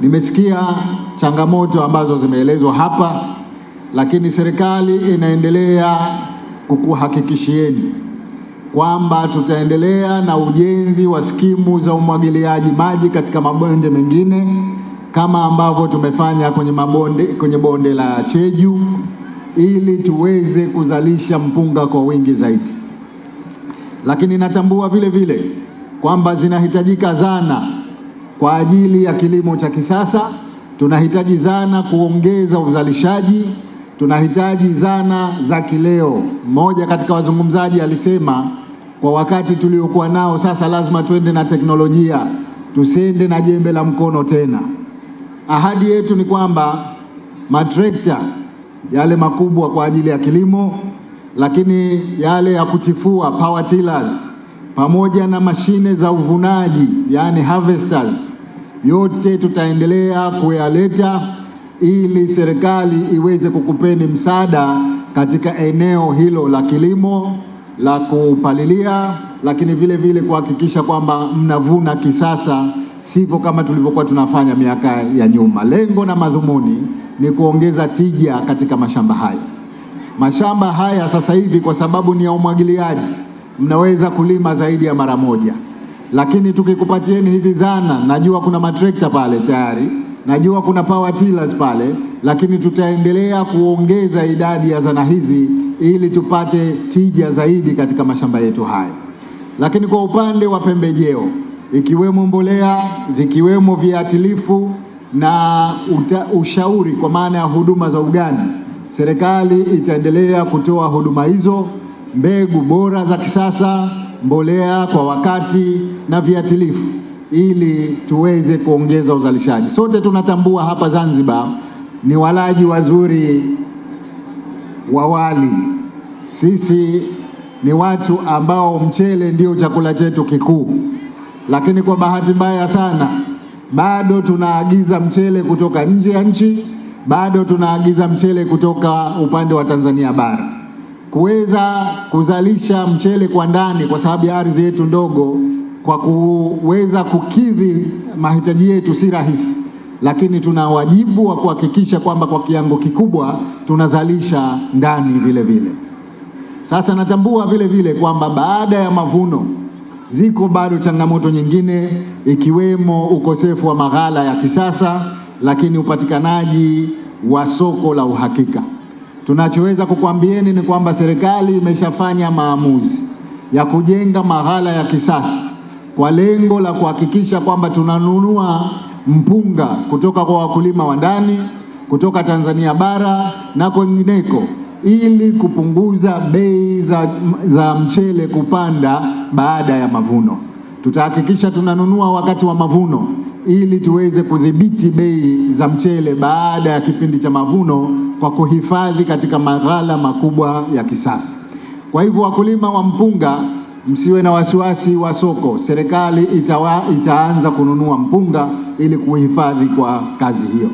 Nimesikia changamoto ambazo zimeelezwa hapa, lakini serikali inaendelea kukuhakikishieni kwamba tutaendelea na ujenzi wa skimu za umwagiliaji maji katika mabonde mengine kama ambavyo tumefanya kwenye bonde la Cheju, ili tuweze kuzalisha mpunga kwa wingi zaidi. Lakini natambua vile vile kwamba zinahitajika zana kwa ajili ya kilimo cha kisasa. Tunahitaji zana kuongeza uzalishaji, tunahitaji zana za kileo. Mmoja katika wazungumzaji alisema kwa wakati tuliokuwa nao sasa lazima tuende na teknolojia, tusiende na jembe la mkono tena. Ahadi yetu ni kwamba matrekta yale makubwa kwa ajili ya kilimo, lakini yale ya kutifua power tillers, pamoja na mashine za uvunaji yani harvesters, yote tutaendelea kuyaleta ili serikali iweze kukupeni msaada katika eneo hilo la kilimo, la kupalilia, lakini vile vile kuhakikisha kwamba mnavuna kisasa, sivyo kama tulivyokuwa tunafanya miaka ya nyuma. Lengo na madhumuni ni kuongeza tija katika mashamba haya. Mashamba haya sasa hivi kwa sababu ni ya umwagiliaji, mnaweza kulima zaidi ya mara moja. Lakini tukikupatieni hizi zana, najua kuna matrekta pale tayari, najua kuna power tillers pale, lakini tutaendelea kuongeza idadi ya zana hizi ili tupate tija zaidi katika mashamba yetu haya. Lakini kwa upande wa pembejeo, ikiwemo mbolea, zikiwemo viatilifu na ushauri kwa maana ya huduma za ugani, serikali itaendelea kutoa huduma hizo, mbegu bora za kisasa, mbolea kwa wakati na viatilifu, ili tuweze kuongeza uzalishaji. Sote tunatambua hapa Zanzibar ni walaji wazuri wa wali. Sisi ni watu ambao mchele ndio chakula chetu kikuu. Lakini kwa bahati mbaya sana bado tunaagiza mchele kutoka nje ya nchi, bado tunaagiza mchele kutoka upande wa Tanzania bara. Kuweza kuzalisha mchele kwa ndani kwa sababu ya ardhi yetu ndogo, kwa kuweza kukidhi mahitaji yetu si rahisi, lakini tuna wajibu wa kuhakikisha kwamba kwa kiwango kikubwa tunazalisha ndani vile vile. Sasa natambua vile vile kwamba baada ya mavuno ziko bado changamoto nyingine, ikiwemo ukosefu wa maghala ya kisasa, lakini upatikanaji wa soko la uhakika. Tunachoweza kukwambieni ni kwamba serikali imeshafanya maamuzi ya kujenga maghala ya kisasa kwa lengo la kuhakikisha kwamba tunanunua mpunga kutoka kwa wakulima wa ndani, kutoka Tanzania bara na kwingineko, ili kupunguza bei za mchele kupanda baada ya mavuno. Tutahakikisha tunanunua wakati wa mavuno ili tuweze kudhibiti bei za mchele baada ya kipindi cha mavuno kwa kuhifadhi katika maghala makubwa ya kisasa. Kwa hivyo wakulima wa mpunga msiwe na wasiwasi wa soko. Serikali itaanza kununua mpunga ili kuhifadhi kwa kazi hiyo.